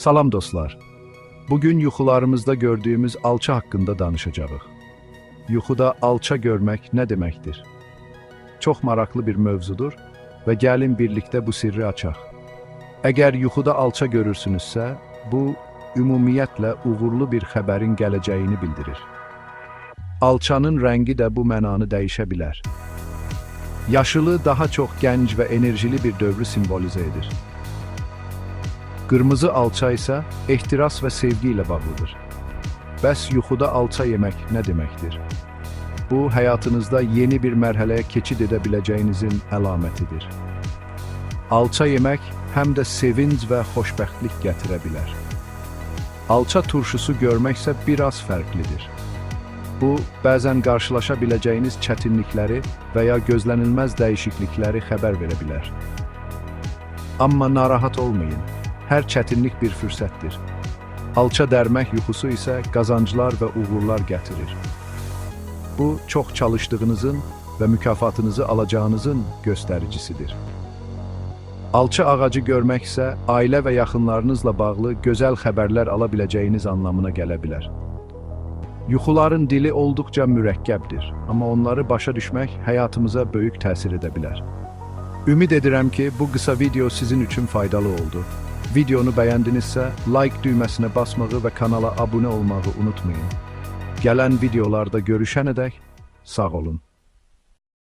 Salam dostlar. Bugün yuxularımızda gördüyümüz alça haqqında danışacağıq. Yuxuda alça görmək nə deməkdir? Çox maraqlı bir mövzudur və gəlin birlikdə bu sirri açaq. Əgər yuxuda alça görürsünüzsə, bu ümumiyyətlə uğurlu bir xəbərin gələcəyini bildirir. Alçanın rəngi də bu mənanı dəyişə bilər. Yaşılı daha çox gənc və enerjili bir dövrü simvolizə edir. Qırmızı alça isə ehtiras və sevgi ilə bağlıdır. Bəs yuxuda alça yemək nə deməkdir? Bu, həyatınızda yeni bir mərhələyə keçid edə biləcəyinizin əlamətidir. Alça yemək həm də sevinc və xoşbəxtlik gətirə bilər. Alça turşusu görmək isə biraz fərqlidir. Bu, bəzən qarşılaşa biləcəyiniz çətinlikləri və ya gözlənilməz dəyişiklikləri xəbər verə bilər. Amma narahat olmayın. Hər çətinlik bir fürsətdir. Alça dərmək yuxusu isə qazanclar və uğurlar gətirir. Bu, çox çalışdığınızın və mükafatınızı alacağınızın göstəricisidir. Alça ağacı görmək isə ailə və yaxınlarınızla bağlı gözəl xəbərlər ala biləcəyiniz anlamına gələ bilər. Yuxuların dili olduqca mürəkkəbdir, amma onları başa düşmək həyatımıza böyük təsir edə bilər. Ümid edirəm ki, bu qısa video sizin üçün faydalı oldu. Videonu bəyəndinizsə, like düyməsinə basmağı və kanala abunə olmağı unutmayın. Gələn videolarda görüşənədək sağ olun.